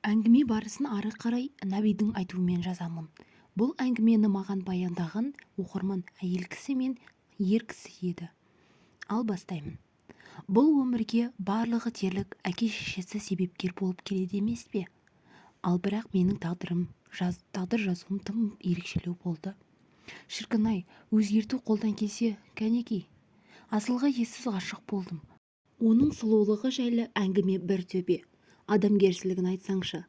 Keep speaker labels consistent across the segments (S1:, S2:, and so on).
S1: Әңгіме барысын ары қарай Нәбидің айтуымен жазамын. Бұл әңгімені маған баяндаған оқырман әйел кісі мен ер кісі еді. Ал бастаймын. Бұл өмірге барлығы дерлік әке-шешесі себепкер болып келеді емес пе? Ал бірақ менің тағдырым тағдыр жазуым тым ерекшелеу болды. Шіркін-ай, өзгерту қолдан келсе, кәнекей. Асылға ессіз ғашық болдым. Оның сұлулығы жайлы әңгіме бір төбе. Адамгершілігін айтсаңшы.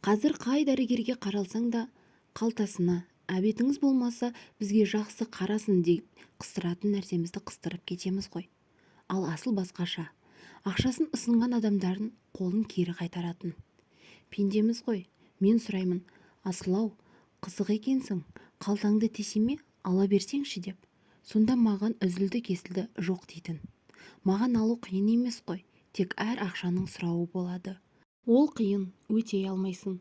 S1: Қазір қай дәрігерге қаралсаң да қалтасына әбетіңіз болмаса бізге жақсы қарасын деп қыстыратын нәрсемізді қыстырып кетеміз ғой. Ал Асыл басқаша. Ақшасын ұсынған адамдардың қолын кері қайтаратын. Пендеміз ғой. Мен сұраймын: «Асыл-ау, қызық екенсің, қалтаңды тесе ме, ала берсеңші», – деп. Сонда маған үзілді-кесілді жоқ дейтін. Маған алу қиын емес қой, тек әр ақшаның сұрауы болады. Ол қиын, өтей алмайсың.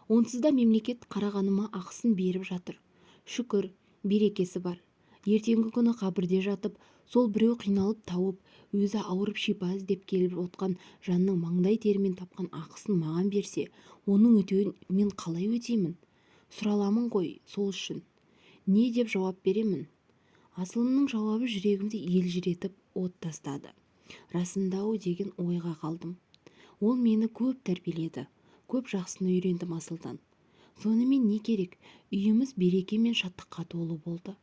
S1: Онсыз да мемлекет қарағаныма ақысын беріп жатыр. Шүкір, берекесі бар. Ертеңгі күні қабірде жатып, сол біреу қиналып тауып, өзі ауырып шипа іздеп келіп отқан жанның маңдай терімен тапқан ақысын маған берсе, оның өтеуін мен қалай өтеймін? Сұраламын ғой сол үшін. Не деп жауап беремін? Асылымның жауабы жүрегімді елжіретіп от тастады. Расында-ау деген ойға қалдым. Ол мені көп тәрбиеледі. Көп жақсыны үйрендім Асылдан. Сонымен не керек, үйіміз береке мен шаттыққа толы болды.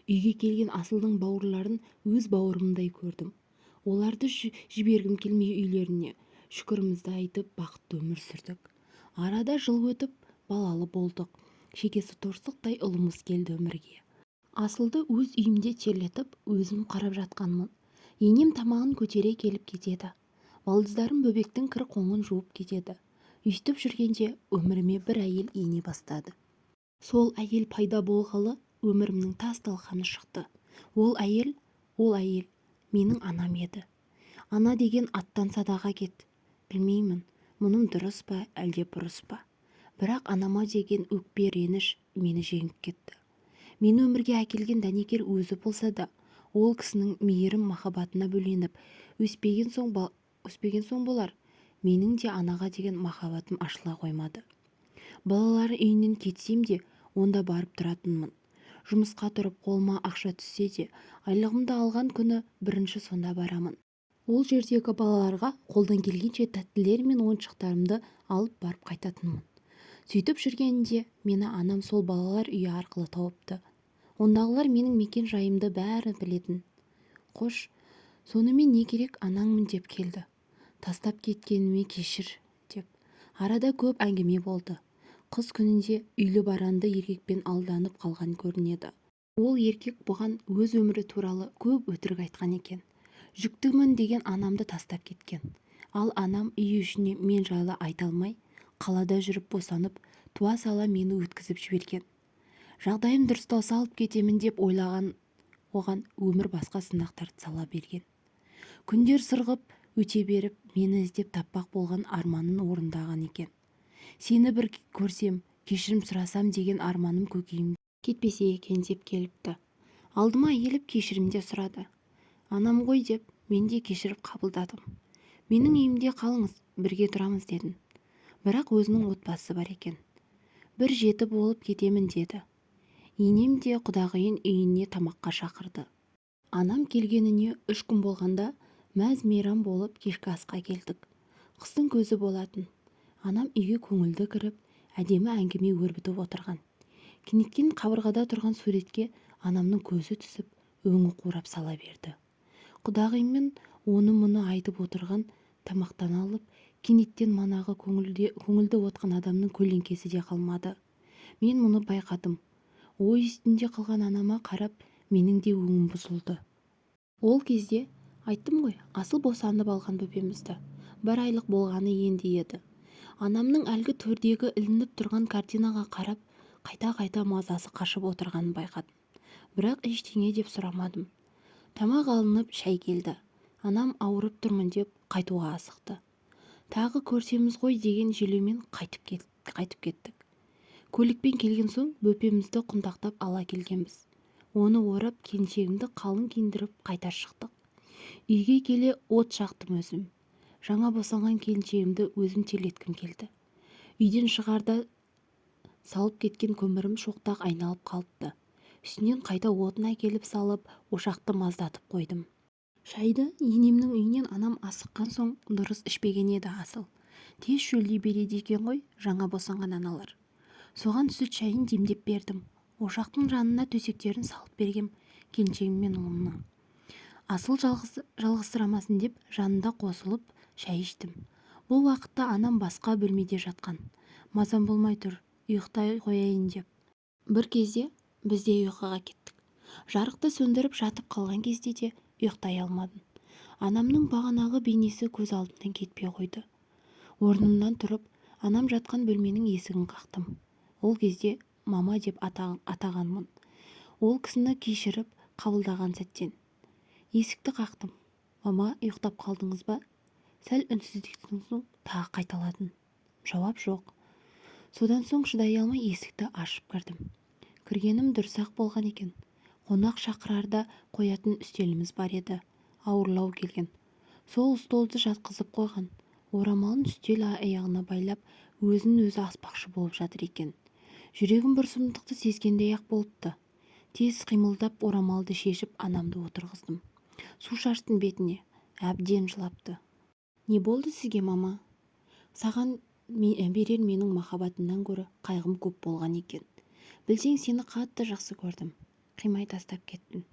S1: Үйге келген Асылдың бауырларын өз бауырымдай көрдім. Оларды жібергім келмей үйлеріне. Шүкірімізді айтып, бақытты өмір сүрдік. Арада жыл өтіп, балалы болдық. Шекесі торсықтай ұлымыз келді өмірге. Асылды өз үйімде терлетіп, өзім қарап жатқанмын. Енем тамағын көтере келіп кетеді. Балдыздарым бөбектің кір-қоңын жуып кетеді. Өйстіп жүргенде өміріме бір әйел ене бастады. Сол әйел пайда болғалы өмірімнің тас-талқаны шықты. Ол әйел, ол әйел менің анам еді. Ана деген аттан садаға кет. Білмеймін, мұным дұрыс па, әлде бұрыс па. Бірақ анама деген өкпе, реніш мені жеңіп кетті. Мені өмірге әкелген дәнекер өзі болса да, ол кісінің мейірім махаббатына бөленіп өспеген соң болар, менің де анаға деген махаббатым ашыла қоймады. Балалар үйінен кетсем де, онда барып тұратынмын. Жұмысқа тұрып, қолыма ақша түссе де, айлығымды алған күні бірінші сонда барамын. Ол жердегі балаларға қолдан келгенше тәттілер мен ойыншықтарымды алып барып қайтатынмын. Сөйтіп жүргенінде мені анам сол балалар үйі арқылы тауыпты. Ондағылар менің мекен жайымды бәрі білетін. Қош, сонымен не керек, анаңмын деп келді. Тастап кеткеніме кешір деп. Арада көп әңгіме болды. Қыз күнінде үйлі баранды еркекпен алданып қалған көрінеді. Ол еркек бұған өз өмірі туралы көп өтірік айтқан екен. Жүктімін деген анамды тастап кеткен. Ал анам үй ішіне мен жайлы айта алмай, қалада жүріп босанып, туа сала мені өткізіп жіберген. Жағдайым дұрысталса алып кетемін деп ойлаған оған өмір басқа сынақтарды сала берген. Күндер сырғып өте беріп, мені іздеп таппақ болған арманын орындаған екен. Сені бір көрсем, кешірім сұрасам деген арманым көкейімнен кетпесе екен деп келіпті. Алдыма иіліп кешірім де сұрады. Анам ғой деп мен де кешіріп қабылдадым. Менің үйімде қалыңыз, бірге тұрамыз дедім. Бірақ өзінің отбасы бар екен. Бір жеті болып кетемін деді. Енем де құдағиын үйіне тамаққа шақырды. Анам келгеніне 3 күн болғанда мәз-мейрам болып кешкі асқа келдік. Қыстың көзі болатын. Анам үйге көңілді кіріп, әдемі әңгіме өрбітіп отырған. Кенеттен қабырғада тұрған суретке анамның көзі түсіп, өңі қурап сала берді. Құдағиыммен оны-мұны айтып отырған тамақтан алып, кенеттен манағы көңілді отқан адамның көлеңкесі де қалмады. Мен мұны байқадым. Ой үстінде қалған анама қарап, менің де өңім бұзылды. Ол кезде, айттым ғой, Асыл босанып алған бөпемізді. Бір айлық болғаны енді еді. Анамның әлгі төрдегі ілініп тұрған картинаға қарап, қайта-қайта мазасы қашып отырғанын байқадым. Бірақ ештеңе деп сұрамадым. Тамақ алынып, шай келді. Анам ауырып тұрмын деп қайтуға асықты. Тағы көрсеміз ғой деген желеумен қайтып кеттік. Көлікпен келген соң бөпемізді құндақтап ала келгенбіз. Оны орап, келіншегімді қалың киіндіріп қайта шықтық. Үйге келе от жақтым өзім. Жаңа босанған келіншегімді өзім терлеткім келді. Үйден шығарда салып кеткен көмірім шоққа айналып қалыпты. Үстінен қайта отын әкеліп салып, ошақты маздатып қойдым. Шайды енемнің үйінен анам асыққан соң дұрыс ішпеген еді Асыл. Тез шөлдей береді екен ғой жаңа босанған аналар. Соған сүт шайын демдеп бердім. Ошақтың жанына төсектерін салып бергем келіншегім мен ұлымның. Асыл жалғызсырамасын деп жанында қосылып шай іштім. Бұл уақытта анам басқа бөлмеде жатқан. Мазам болмай тұр, ұйықтай қояйын деп. Бір кезде біз де ұйқыға кеттік. Жарықты сөндіріп жатып қалған кезде де ұйықтай алмадым. Анамның бағанағы бейнесі көз алдымнан кетпей қойды. Орнымнан тұрып, анам жатқан бөлменің есігін қақтым. Ол кезде мама деп атағанмын. Ол кісіні кешіріп, қабылдаған сәттен. Есікті қақтым. Мама, ұйықтап қалдыңыз ба? Сәл үнсіздіктен соң тағы қайталадым. Жауап жоқ. Содан соң шыдай алмай есікті ашып кірдім. Кіргенім дұрыс-ақ болған екен. Қонақ шақырарда қоятын үстеліміз бар еді. Ауырлау келген. Сол столды жатқызып қойған. Орамалын үстел аяғына байлап, өзін өзі аспақшы болып жатыр екен. Жүрегім бір сұмдықты сезгендей-ақ болыпты. Тез қимылдап орамалды шешіп анамды отырғыздым. Су шаштым бетіне. Әбден жылапты. Не болды сізге, мама? Саған берер менің махаббатымнан гөрі қайғым көп болған екен. Білсең, сені қатты жақсы көрдім. Қимай тастап кеттім.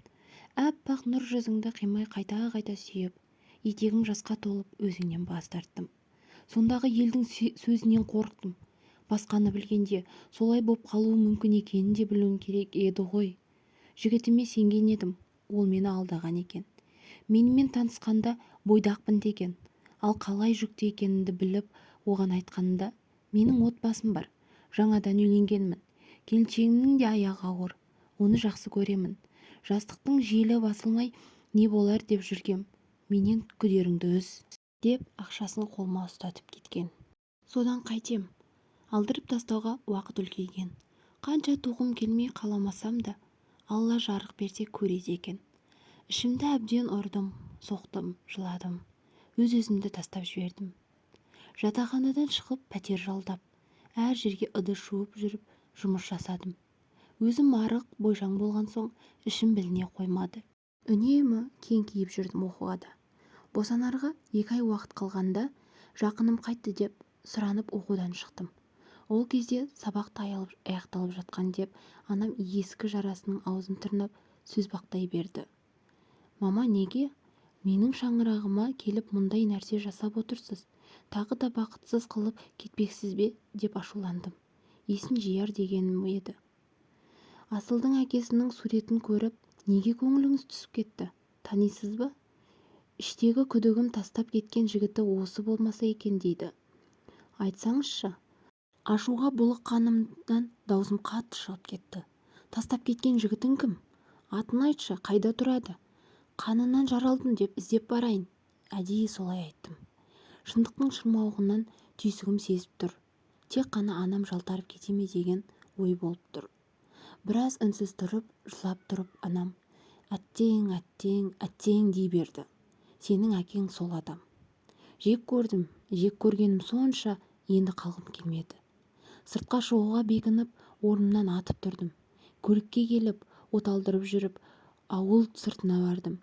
S1: Аппақ нұр жүзіңді қимай қайта-қайта сүйіп, етегім жасқа толып өзіңнен бас тарттым. Сондағы елдің сөзінен қорықтым. Басқаны білгенде солай боп қалуы мүмкін екенін де білуім керек еді ғой. Жігітіме сенген едім, ол мені алдаған екен. Менімен танысқанда бойдақпын деген, ал қалай жүкті екенімді біліп, оған айтқанында, менің отбасым бар, жаңадан үйленгенмін, келіншегімнің де аяғы ауыр, оны жақсы көремін. Жастықтың желі басылмай не болар деп жүргем, менен күдеріңді үз, деп ақшасын қолыма ұстатып кеткен. Содан қайтем, алдырып тастауға уақыт үлкейген. Қанша туғым келмей қаламасам да, Алла жарық берсе көреді екен. Ішімді әбден ұрдым, соқтым, жыладым. Өз-өзімді тастап жібердім. Жатақханадан шығып пәтер жалдап, әр жерге ыдыс жуып жүріп жұмыс жасадым. Өзім арық, бойжаң болған соң ішім біліне қоймады. Үнемі кең киіп жүрдім оқуға да. Босанарға 2 ай уақыт қалғанда жақыным қайтты деп сұранып оқудан шықтым. Ол кезде сабақ та аяқталып жатқан деп анам ескі жарасының аузын тырнап сөз бақтай берді. Мама, неге? Менің шаңырағыма келіп мұндай нәрсе жасап отырсыз? Тағы да бақытсыз қылып кетпексіз бе деп ашуландым. Есін жияр дегенім еді. Асылдың әкесінің суретін көріп, неге көңіліңіз түсіп кетті? Танисыз ба? Іштегі күдігім тастап кеткен жігіті осы болмаса екен дейді. Айтсаңызшы. Ашуға булыққанымнан даусым қатты шығып кетті. Тастап кеткен жігітің кім? Атын айтшы, қайда тұрады? Қанынан жаралдым деп іздеп барайын. Әдейі солай айттым. Шындықтың шырмауығынан түйсігім сезіп тұр. Тек қана анам жалтарып кете ме деген ой болып тұр. Біраз үнсіз тұрып, жылап тұрып анам, әттең, әттең, әттең дей берді. Сенің әкең сол адам. Жек көрдім, жек көргенім сонша енді қалғым келмеді. Сыртқа шығуға бекініп, орнымнан атып тұрдым. Көлікке келіп, оталдырып жүріп, ауыл сыртына бардым.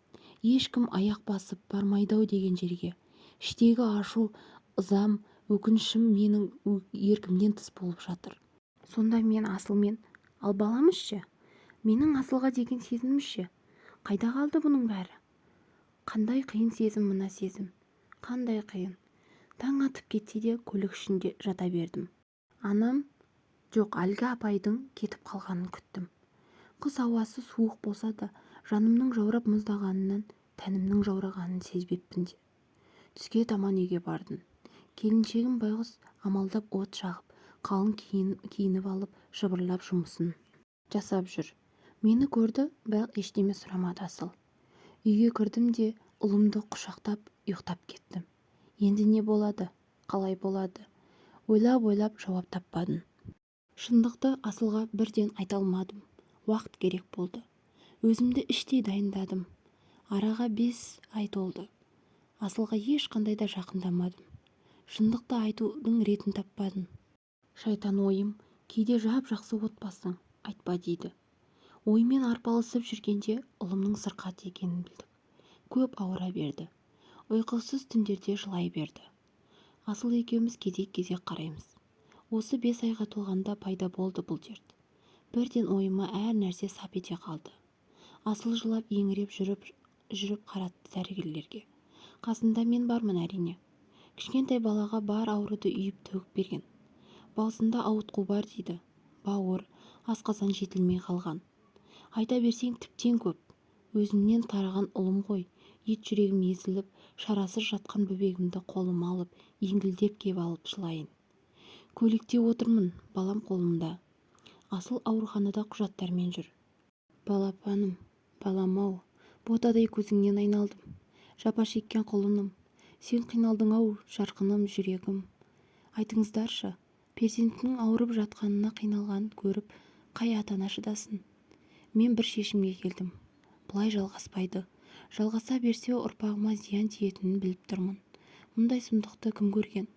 S1: Ешкім аяқ басып бармайды-ау деген жерге. Іштегі ашу, ызам, өкінішім менің еркімнен тыс болып жатыр. Сонда мен Асылмен, ал баламыз ше? Менің Асылға деген сезімім ше? Қайда қалды бұның бәрі? Қандай қиын сезім мына сезім. Қандай қиын. Таң атып кетсе де көлік ішінде жата бердім. Анам, жоқ, әлгі апайдың кетіп қалғанын күттім. Қыс ауасы суық болса да, жанымның жаурап мұздағанынан тәнімнің жаурағанын сезбеппін де. Түске таман үйге бардым. Келіншегім байғұс амалдап от жағып, қалың киініп алып, жыбырлап жұмысын жасап жүр. Мені көрді, бірақ ештеме сұрамады Асыл. Үйге кірдім де ұлымды құшақтап ұйықтап кеттім. Енді не болады, қалай болады? Ойлап-ойлап жауап таппадым. Шындықты Асылға бірден айта алмадым. Уақыт керек болды. Өзімді іштей дайындадым. Араға 5 ай толды. Асылға ешқандай да жақындамадым. Шындықты айтудың ретін таппадым. Шайтан ойым кейде жап-жақсы отбасың, айтпа дейді. Оймен арпалысып жүргенде ұлымның сырқат екенін білдік. Көп ауыра берді. Ұйқысыз түндерде жылай берді. Асыл екеуміз кезек-кезек қараймыз. Осы 5 айға толғанда пайда болды бұл дерт. Бірден ойыма әр нәрсе сап ете қалды. Асыл жылап еңіреп жүріп-жүріп қаратты дәрігерлерге. Қасында мен бармын, әрине. Кішкентай балаға бар ауруды үйіп төгіп берген. Басында ауытқу бар дейді. Бауыр, асқазан жетілмей қалған. Айта берсең, тіптен көп. Өзімнен тараған ұлым ғой. Ет жүрегім езіліп, шарасыз жатқан бөбегімді қолыма алып, еңкілдеп кеп алып жылайын. Көлікте отырмын, балам қолымда. Асыл ауруханада құжаттармен жүр. Балапаным, балам-ау, ботадай көзіңнен айналдым. Жапа шеккен құлыным. Сен қиналдың-ау, жарқыным, жүрегім. Айтыңыздаршы, перзентінің ауырып жатқанына қиналғанын көріп, қай ата-ана шыдасын? Мен бір шешімге келдім. Бұлай жалғаспайды. Жалғаса берсе, ұрпағыма зиян тиетінін біліп тұрмын. Мұндай сұмдықты кім көрген?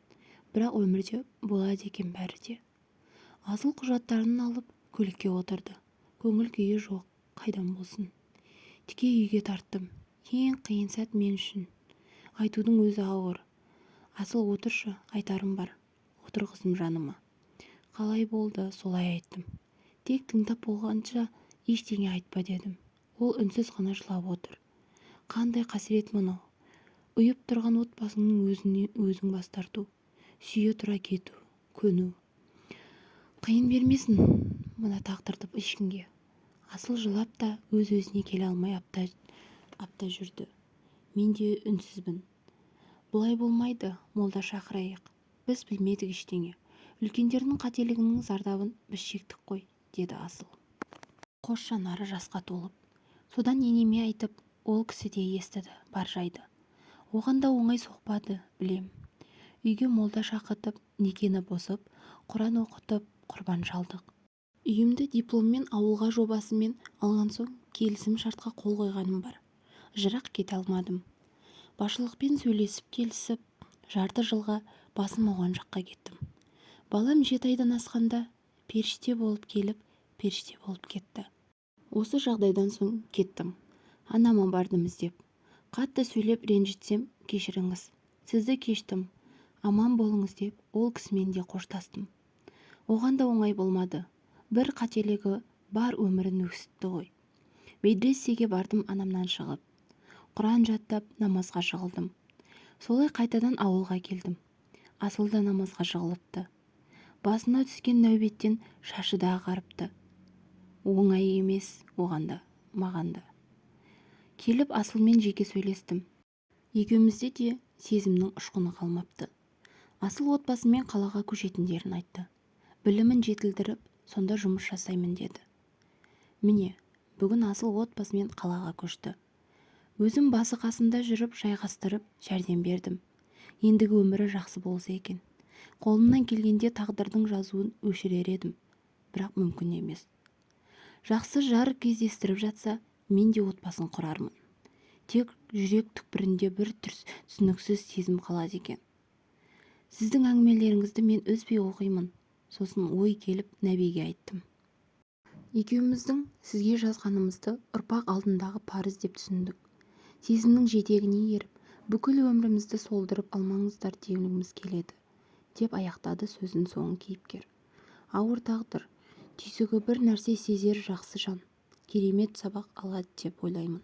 S1: Бірақ өмірде болады екен бәрі де. Асыл құжаттарын алып, көлікке отырды. Көңіл күйі жоқ, қайдан болсын. Тіке үйге тарттым. Ең қиын сәт мен үшін. Айтудың өзі ауыр. Асыл, отыршы, айтарым бар. Отырғыздым жаныма. Қалай болды, солай айттым. Тек тыңдап болғанша ештеңе айтпа дедім. Ол үнсіз ғана жылап отыр. Қандай қасірет мынау? Ұйып тұрған отбасыңның өзіне өзің бас тарту, сүйе тұра кету, көну. Қиын бермесін мына тағдырды ешкімге. Асыл жылап та өз-өзіне келе алмай апта, апта жүрді. Мен де үнсізбін. Бұлай болмайды, молда шақырайық. Біз білмедік ештеңе. Үлкендердің қателігінің зардабын біз шектік қой, деді Асыл. Қос жанары жасқа толып. Содан енеме айтып, ол кісі де естіді бар жайды. Оған да оңай соқпады, білем. Үйге молда шақыртып, некені бұзып, құран оқытып, құрбан шалдық. Үйімді дипломмен ауылға жобасымен алған соң келісім шартқа қол қойғаным бар. Жырақ кете алмадым. Басшылықпен сөйлесіп келісіп, жарты жылға басым ауған жаққа кеттім. Балам 7 айдан асқанда періште болып келіп, періште болып кетті. Осы жағдайдан соң кеттім. Анама бардым іздеп. Қатты сөйлеп ренжітсем, кешіріңіз. Сізді кештім. Аман болыңыз деп, ол кісімен де қоштастым. Оған да оңай болмады. Бір қателігі бар өмірін өксітті ғой. Медресеге бардым анамнан шығып. Құран жаттап, намазға жығылдым. Солай қайтадан ауылға келдім. Асыл да намазға жығылыпты. Басына түскен нәубеттен шашы да ағарыпты. Оңай емес оған да, маған да. Келіп Асылмен жеке сөйлестім. Екеумізде де сезімнің ұшқыны қалмапты. Асыл отбасымен қалаға көшетіндерін айтты. Білімін жетілдіріп, сонда жұмыс жасаймын деді. Міне, бүгін Асыл отбасымен қалаға көшті. Өзім басы қасында жүріп, жайғастырып, жәрдем бердім. Ендігі өмірі жақсы болса екен. Қолымнан келгенде тағдырдың жазуын өшірер едім, бірақ мүмкін емес. Жақсы жар кездестіріп жатса, мен де отбасын құрармын. Тек жүрек түкпірінде бір түсініксіз сезім қалады екен. Сіздің әңгімелеріңізді мен үзбей оқимын. Сосын ой келіп, Нәбиге айттым. Екеуміздің сізге жазғанымызды ұрпақ алдындағы парыз деп түсіндік. Сезімнің жетегіне еріп, бүкіл өмірімізді солдырып алмаңыздар дегіміз келеді, деп аяқтады сөзін соңы кейіпкер. Ауыр тағдыр. Түйсігі бір нәрсе сезер жақсы жан. Керемет сабақ алады деп ойлаймын.